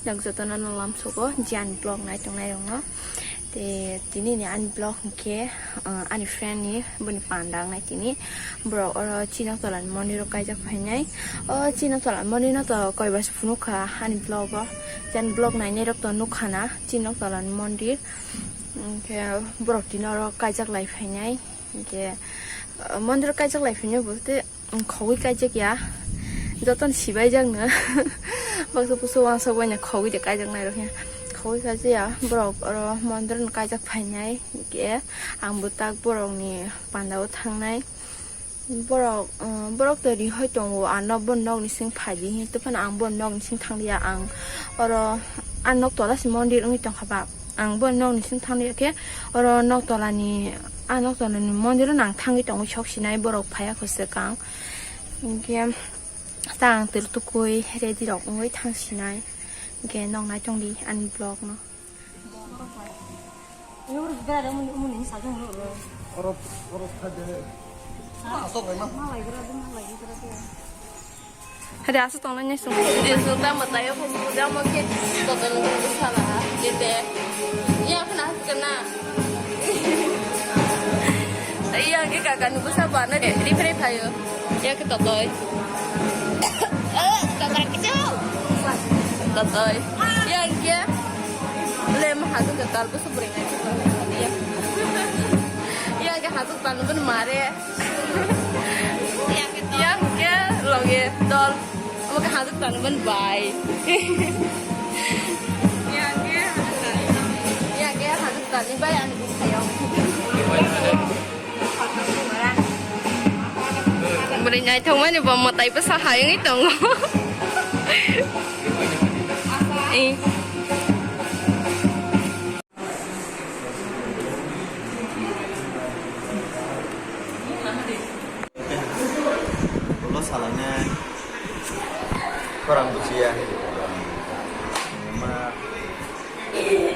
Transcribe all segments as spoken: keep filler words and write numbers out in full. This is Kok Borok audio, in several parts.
Nang jotono no lamsogo je ani vlog nai tongnai rokno. Te tini ni ani vlog hwnkhe, ah, ani friend ni boni panda wngnai tini. Borok oro Chinoktola ni mondir o kaijak phainai. O Chinoktola ni mondir no to koi bar se phunuk kha ani vlog o. Je ani vlog nainai rok to nuk kha na Chinoktola ni mondir. Hwnkhe borok tini oro kaijak lai phainai. Hwnkhe, ah, mondir o kaijak lai phainai bo te Khogwi kaijak ya, jotono sibai jak no. Baksa busu uansuk bai no khogwi de kaijak nai rok ya. Khogwi kaijak ya, borok oro mondir no kaijak phainai, hwnkhe ang bo tak borok ni panda o thangnai. Borok, um, borok to rihoi tongo, ano bo nok ni sing phaidi hin, tei phano ang bo nok ni sing thanglia, ang oro a nok tola se mondir wngwi tongkha ba. Ang bo nok ni sing thangwi khe oro nok tola ni, a nok tola ni mondir o nang thangwi tongwi sok sinai borok phaiya kho swkang. Hwnkhe ta ang twrwk tukui ready rok wngwi thang sinai. Hwnkhe nok nai tong di ani vlog no. Oro, oro kha de. Hade aswk tongnai nai song. Video song tamo tayo Facebook jamo khe totol nung sala ha. Kete. Ya khna kena. Ya ke kaka nung sa ba na de. Ri phre phayo. Ya ke totoi. Totoi kicho. Totoi. Ya ke. Le ma ha ke tal bu su bring ai. Ya. Ya ke ha ke tal bu mare. Yang ke loge dol. Omo ke hajuk tani ban bai. Yang ke hajuk tani bai ani bwskango. Bwrwi naithokmani bo mwtai bwsa hayungwi tongo. Eh. Ulo salainai. Khorang buchiya. Ma.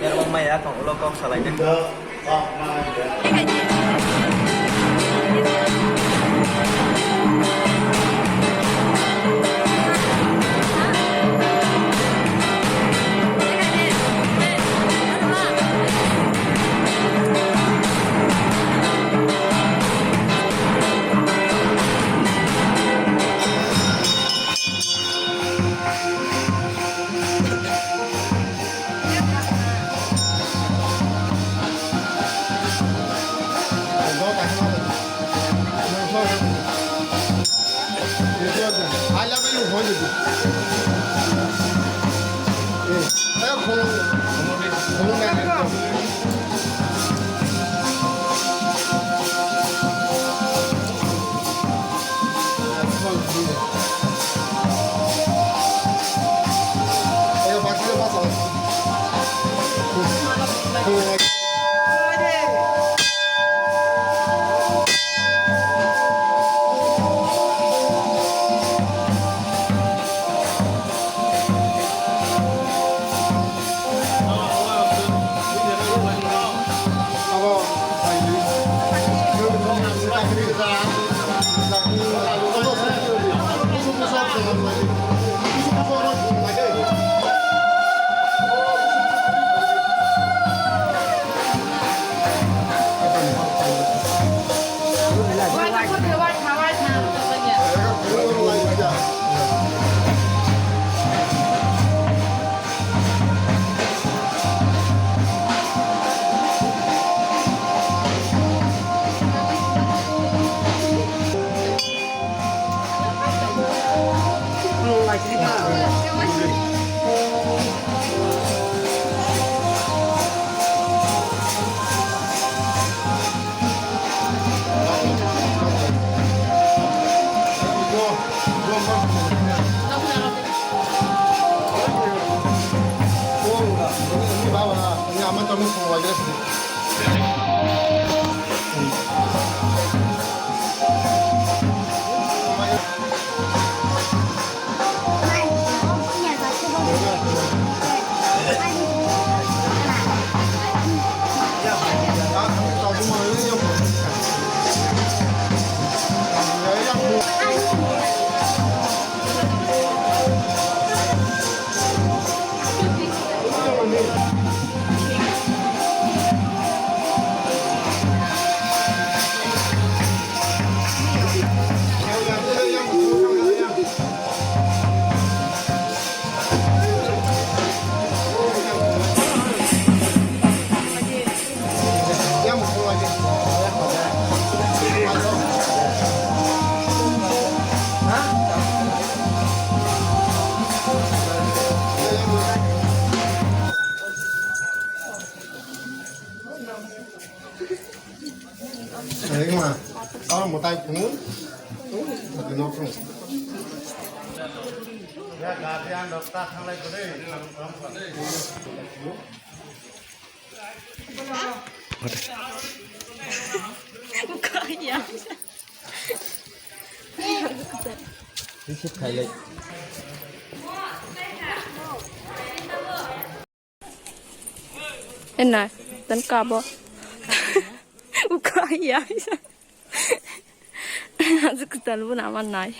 Yarwng maya kong ulo kok salainai. Ai, phone. Phone, phone. Ya, guardian rok ta thanglai kwrwi. Kaya. Receive khailai. Ena, tan kabo. Ukaya. Hazu kwtal bo nama nai.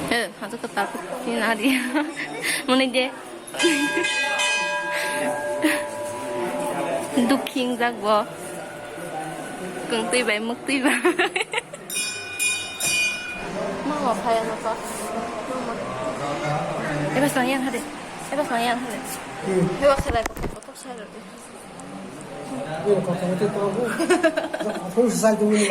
Eh, hazu kwtal ni nari. Muni je. Dukhi wngjak bo. Kwngtwi bai, mwktwi bai. Mama phai ano pa. Mama. Eba sang yang hade. Eba sang yang hade. Hmm. Eba khalai ko ko sai ro. Eba ko ko to ko. Ko sai ko ni.